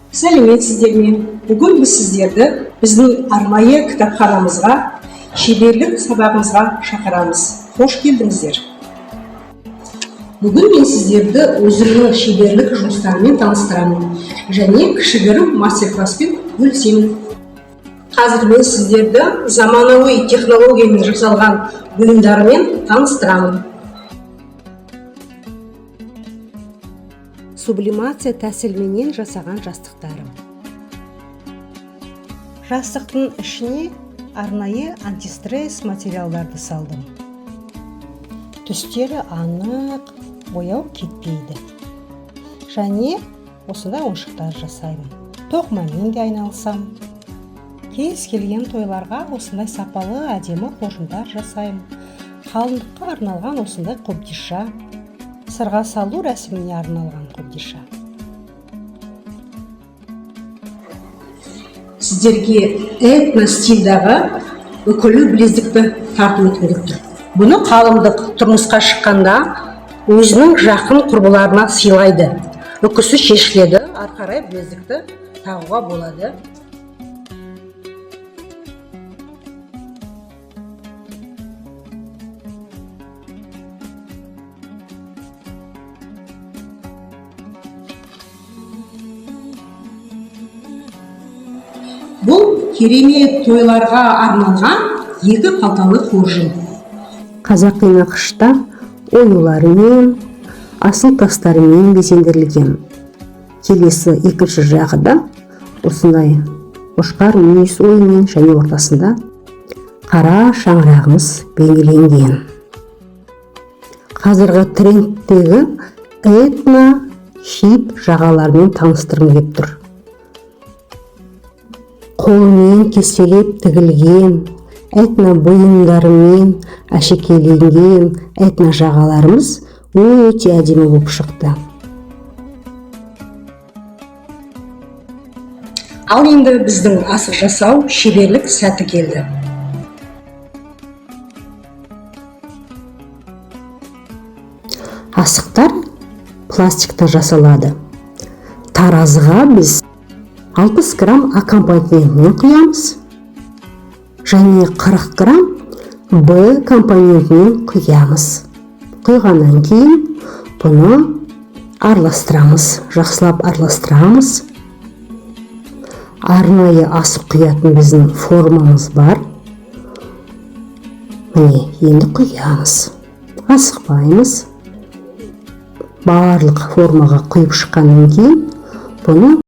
Сәлеметсіздер ме? Бүгін біз сіздерді біздің арнайы кітапханамызға, шеберлік сабағымызға шақырамыз. Қош келдіңіздер. Бүгін мен сіздерді өзімнің шеберлік жұмыстарыммен таныстырамын және кішігірім мастер-класспен бөлісемін. Қазір мен сіздерді заманауи технологиямен жасалған бұйымдармен таныстырамын. Сублимация тәсіліменен жасаған жастықтарым. Жастықтың ішіне арнайы антистресс материалдарды салдым. Түстері анық, бояу кетпейді. Және осындай ойыншықтар жасаймын. Тоқымамен де айналысамын. Кез келген тойларға осындай сапалы, әдемі қоржындар жасаймын. Қалыңдыққа арналған осындай қобдиша, сырға салу рәсіміне арналған қобдиша. Сіздерге этно стильдағы үкілі білезікті тарту еткім келіп тұр. Бұны қалыңдық тұрмысқа шыққанда өзінің жақын құрбыларына сыйлайды. Үкісі шешіледі, ары қарай білезікті тағуға болады. Бұл керемет тойларға арналған екі қалталы қоржын. Қазақи нақышта оюлармен, асыл тастарымен безендірілген. Келесі екінші жағы да осындай қошқар мүйіз оюмен және ортасында қара шаңырағымыз бейнеленген. Қазіргі трендтегі этно хип жағалармен таныстырғым келіп тұр. Қолмен кестелеп тігілген, этно бұйымдарымен әшекейленген этно жағаларымыз өте әдемі болып шықты. Ал енді біздің асық жасау шеберлік сәті келді. Асықтар пластикта жасалады. Таразыға біз 60 грамм А компонентінен құямыз және 40 грамм Б компонентінен құямыз. Құйғаннан кейін бұны араластырамыз, жақсылап араластырамыз. Арнайы асық құятын біздің формамыз бар. Міне, енді құямыз. Асықпаймыз. Барлық формаға құйып шыққаннан кейін бұны